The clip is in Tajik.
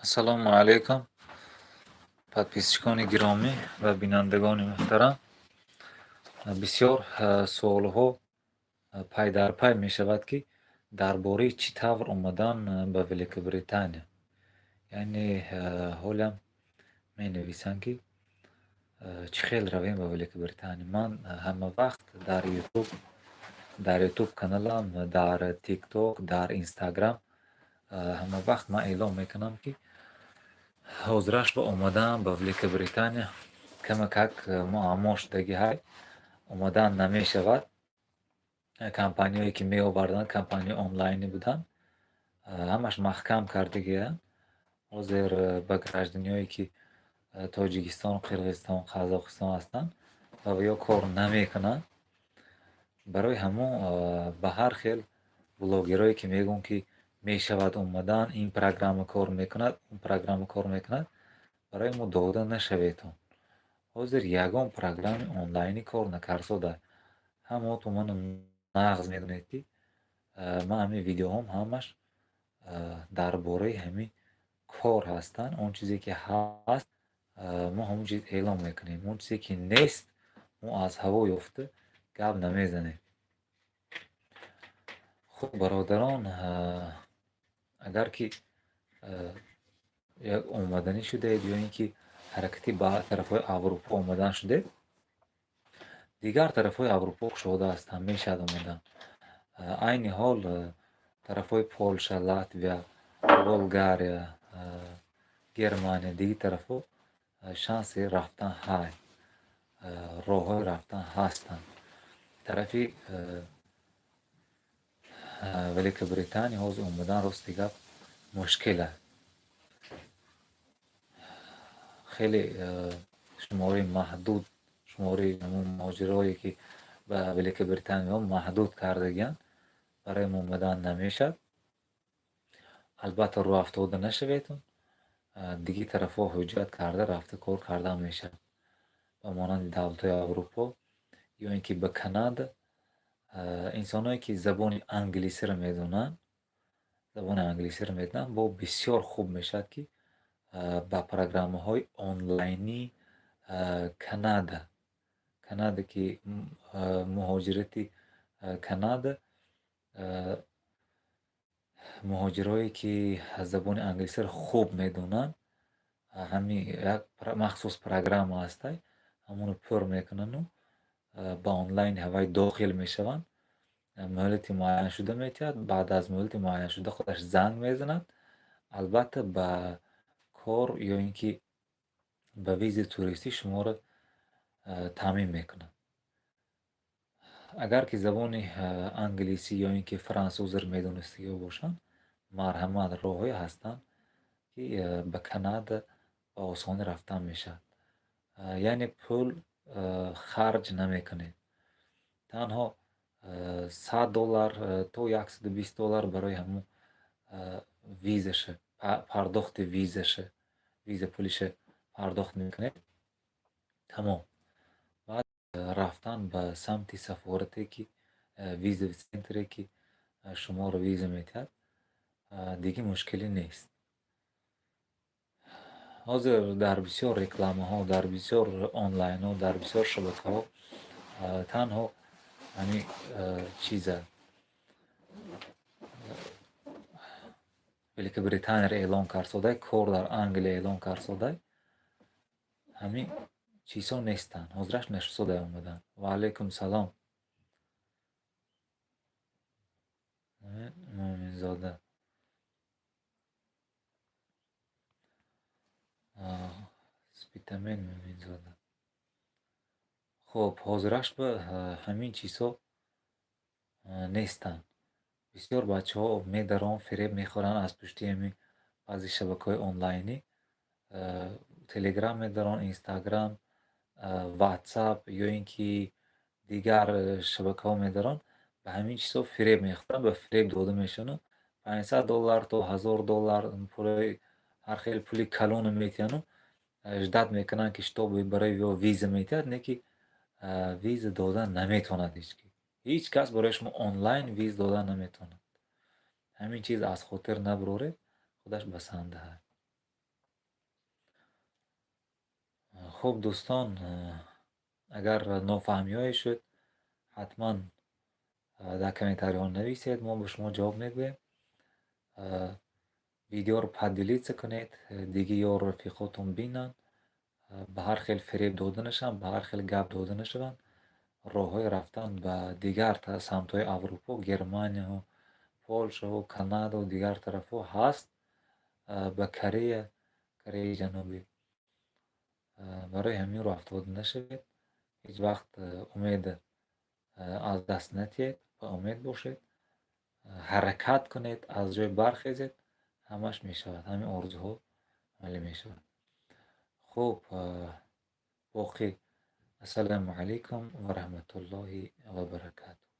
Ассалому алайкум, подписчикони гиромӣ ва бинандагони муҳтарам. Бисёр суолҳо пай дар пай мешавад, ки дар бораи чӣ тавр омадан ба Великобритания. Яъне ҳолям менависанд, ки чӣ хел равем ба Великобритания. Ман ҳама вақт дар Ютуб каналам, дар ТикТок, дар Инстаграм ҳама вақт ман эълон мекунам, ки ҳозираш ба омадан ба Великобритания камакак муаммо шудагӣ ҳай, омадан намешавад. Компанияое, ки меоварданд, компанияи онлайнӣ буданд, ҳамаш маҳкам кардагианд. Ҳозир ба гражданиҳое, ки Тоҷикистон, Қирғизистон, Қазоқистон ҳастанд, ба ё кор намекунанд. Барои ҳамон ба ҳар хел блогерое, ки мегӯянд, ки мешавад омадан, ин программа кор мекунад, он программа кор мекунад, барои мо дода нашаветон. Ҳозир ягон программаи онлайнӣ кор накарсода. Ҳамаотон ману нағз медонед, ки ман ҳамин видеоҳом ҳамаш дар бораи ҳамин кор ҳастанд. Он чизе, ки ҳаст, мо ҳамон чиз эълон мекунем. Он чизе, ки нест, мо аз ҳаво ёфта гап намезанем. Хуб, бародарон, агар ки як омаданӣ шудаед ё ин ки ҳаракати ба тарафҳои Аврупо омадан шудед, дигар тарафҳои Аврупо кушода ҳастанд, мешавад омадан. Айни ҳол тарафҳои Полша, Латвия, Болгария, Германия, дигар тарафҳо шанси рафтан ҳай, роҳҳои рафтан ҳастанд. Тарафи Великобритания ҳозир омадан, рости гап, мушкил аст. Хеле шумораи маҳдуд, шумораи ҳамон муҳоҷирое, ки ба Великобритания меоянд, маҳдуд кардагианд, барои мо омадан намешавад. Албатта, рӯҳафтода нашаветон, дигар тарафҳо ҳуҷҷат карда рафта кор кардан мешавад. Ба монанди давлатҳои Аврупо ё ин ки ба Канада. Инсоное, ки забони англисиро медонанд, забони англисиро медонанд, бо бисёр хуб мешавад, ки ба программаҳои онлайнии Канада, ки муҳоҷирати Канада, муҳоҷирое, ки забони англисиро хуб медонанд, ҳамин як махсус программа ҳастай, ҳамонро пур мекунану ба онлайни ҳавай дохил мешаванд. Муҳлати муайяншуда метиҳад, баъд аз муҳлати муайяншуда худаш занг мезанад. Албатта, ба кор ё ин ки ба визаи туристӣ шуморо таъмин мекунад. Агар ки забони англисӣ ё ин ки франсузиро медонистагиҳо бошанд, марҳамат, роҳҳое ҳастанд, ки ба Канада ба осонӣ рафтан мешавад. Яъне пул харҷ намекунед. Танҳо 100 доллар то 120 доллар барои ҳамун визаша, пардохти визаша, виза пулиша пардохт мекунед. Тамом. Баъд рафтан ба самти сафорате, ки визовый центре, ки шуморо виза метиҳад, дигар мушкилӣ нест. Ҳозир дар бисёр рекламаҳо, дар бисёр онлайнҳо, дар бисёр шабакаҳо танҳо ҳамин чиза, Великобританияро эълон кардсодай, кор дар Англия эълон кардсодай, ҳамин чизҳо нестанд. Ҳозираш нашусодай омадан. Ва алайкум салом. Муъминзода. Спитамен Муъминзода. Хуб, ҳозираш ба ҳамин чизҳо нестанд. Бисёр бачаҳо медарон, фиреб мехӯранд аз пушти ҳамин баъзе шабакаҳои онлайнӣ. Телеграм медарон, Инстаграм, Ватсап ё ин ки дигар шабакаҳо медарон, ба ҳамин чизҳо фиреб мехӯранд, ба фиреб дода мешаванд. 500 доллар то 1000 доллар пулҳои ҳар хел пули калоне метиҳану ждать мекунанд, ки чтобы барои ё виза метиҳад, не ки виза додан наметавонад ҳеҷ ки. Ҳеҷ кас барои шумо онлайн виз додан наметавонад. Ҳамин чиз аз хотир набуроред, худаш басанда. Хуб, дӯстон, агар нофаҳмиҳое шуд, ҳатман дар комментариҳо нависед, мо ба шумо ҷавоб мегӯем. Видеоро поделиться кунед, диги ёру рафиқотон бинанд, ба ҳар хел фиреб дода нашаванд, ба ҳар хел гап дода нашаванд. Роҳҳои рафтан ба дигар самтҳои Аврупо, Германияҳо, Полшаҳо, Канадао, дигар тарафҳо ҳаст, ба Корея, Кореяи Ҷанубӣ. Барои ҳамин рӯҳафтода нашавед, ҳеҷ вақт умед аз даст надиҳед, ба умед бошед, ҳаракат кунед, аз ҷой бархезед, ҳамаш мешавад, ҳамин орзуҳо амалӣ мешавад. Хуб, боқӣ, ассалому алайкум ва раҳматуллоҳи ва баракатуҳ.